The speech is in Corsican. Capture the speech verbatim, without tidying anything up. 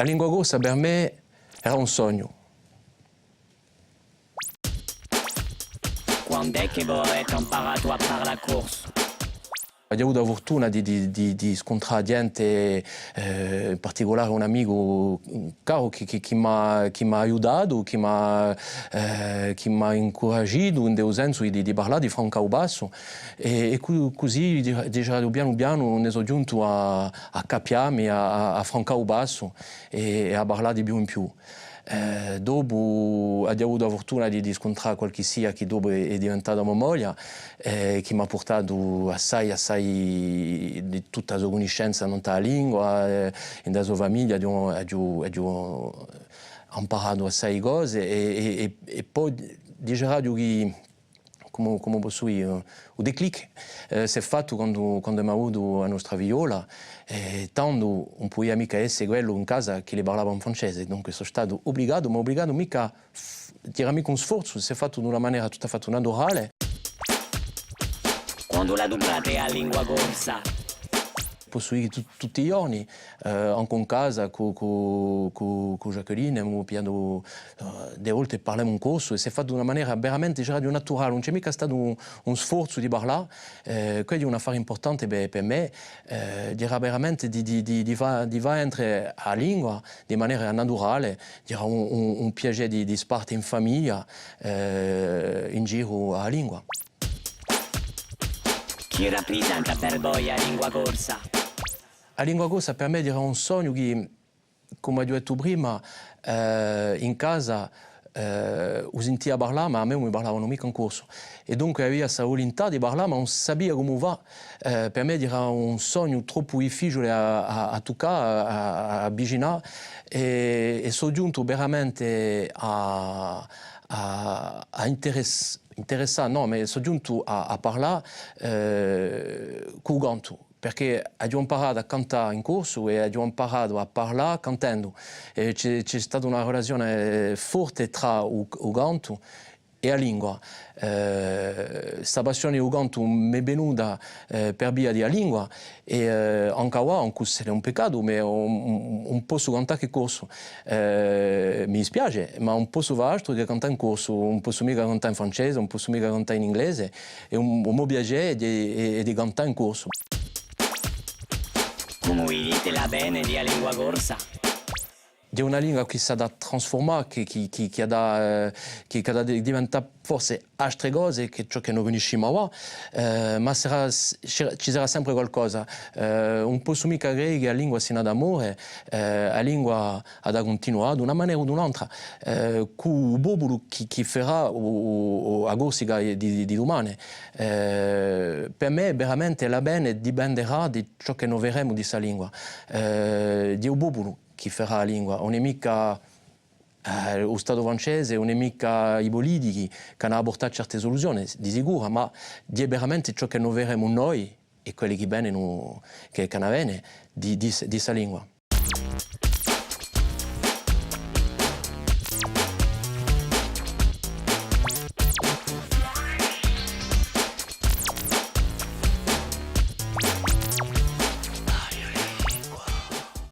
A lingua corsa per mè era un sognu. Quand'hè chì vo avete amparatu à parlà corsu? Aghju avutu a furtuna di, di, di, di scuntrà ghjente, eh, in particulare un amicu caru chì, chì, chì m'hà, chì m'hà aiutatu, chì m'hà, eh, chì m'hà incuragitu in u sensu di, di parlà, di francà u passu. È, è cu-, cusì, di-, diceraghju, pianu pianu, ne sò ghjuntu à, à capià mi, à, à, à francà u passu è, è à parlà di più in più. Eh, dopu aghju avutu a furtuna di, di scuntrà qualchissia chì dopu hè, hè diventata mo moglia, eh, chì m'hà purtatu assai, assai di tutta a so cunniscenza nant'à a lingua, eh, in a so famiglia aghju, aghju, aghju amparatu assai cose è, è, è, è po diceraghju chì cumu, cumu possu dì, eh, u déclic, eh, s'hè fattu quandu, quandu emu avutu a nostra figliola, è tandu ùn pudia micca esse quellu in casa chì li parlava in francese, dunque sò statu ubligatu, ma ubligatu micca, f-, era micca un sforzu, s'hè fattu d'una manera tuttu à fattu naturale. Quandu l'aduprate a lingua corsa? Possu dì tut-, tutti i ghjorni, eh, ancu in casa cù, cù, cù, cù Jacqueline, emu pigliatu, eh, di volte parlemu in corsu, è s'hè fattu d'una manera veramente, diceraghju, naturale, ùn ci hè micca statu un, un sforzu di parlà, eh, quessu hè un affare impurtante per, per mè, eh, era veramente di, di, di, di fà, di fà entre a lingua di manera naturale, era un, un, un piacè di, di sparte in famiglia, eh, in giru à a lingua. Chì raprisenta per voi a lingua corsa? A lingua corsa per mè era un sognu chì, cum'aghju dettu prima, eh, in casa, eh, u sintia parlà, ma à mè ùn mi parlavanu micca in corsu. È dunque avia sta vulintà di parlà, ma ùn sapia cumu fà. Eh, per mè era un sognu troppu difficiule à, à, à tuccà, à, à, à avvicinà. È, è sò ghjuntu veramente à, à, à interess-, interessà, nò, ma sò ghjuntu à, à parlà, eh, cù u cantu, perchè aghju amparatu à cantà in corsu è aghju amparatu à parlà cantendu. È ci hè, ci hè stata una relazione forte trà u, u cantu è a lingua. Eh, sta passione di u cantu m'hè venuta, eh, per via di a lingua, è, eh, ancu avà, ancu s'ellu hè un peccatu, ma ùn, ùn, ùn possu cantà chè corsu. Eh, mi dispiace, ma ùn possu fà altru chè cantà in corsu, ùn possu micca cantà in francese, ùn possu micca cantà in inglese, è un, u mo piacè hè di, hè, hè di cantà in corsu. Cumu vidite l'avvene di a lingua corsa? Hè una lingua chì s'hà da trasfurmà, chì, chì, chì, chì hà da, eh, chì, chì hà da di-, diventà forse altre cose chè ciò chè no cunniscimu avà, eh, ma sarà, ci, ci sarà sempre qualcosa. Eh, ùn possu micca crede chì a lingua si n'hà da more, eh, a lingua hà da cuntinuà d'una manera o d'un'altra, eh, cù u populu chì, chì ferà u, u, u, a Corsica di, di, di dumane. Eh, per mè veramente l'avvene dipenderà di ciò chè no feremu di sta lingua, eh, di u populu chì ferà a lingua, ùn hè micca, eh, u Statu francese, ùn hè micca i pulitichi chì anu da purtà certe suluzione, di sicuru, ma hè veramente ciò chè no feremu noi è quelli chì venenu, chì, chì anu da vene, di, di, di sta lingua.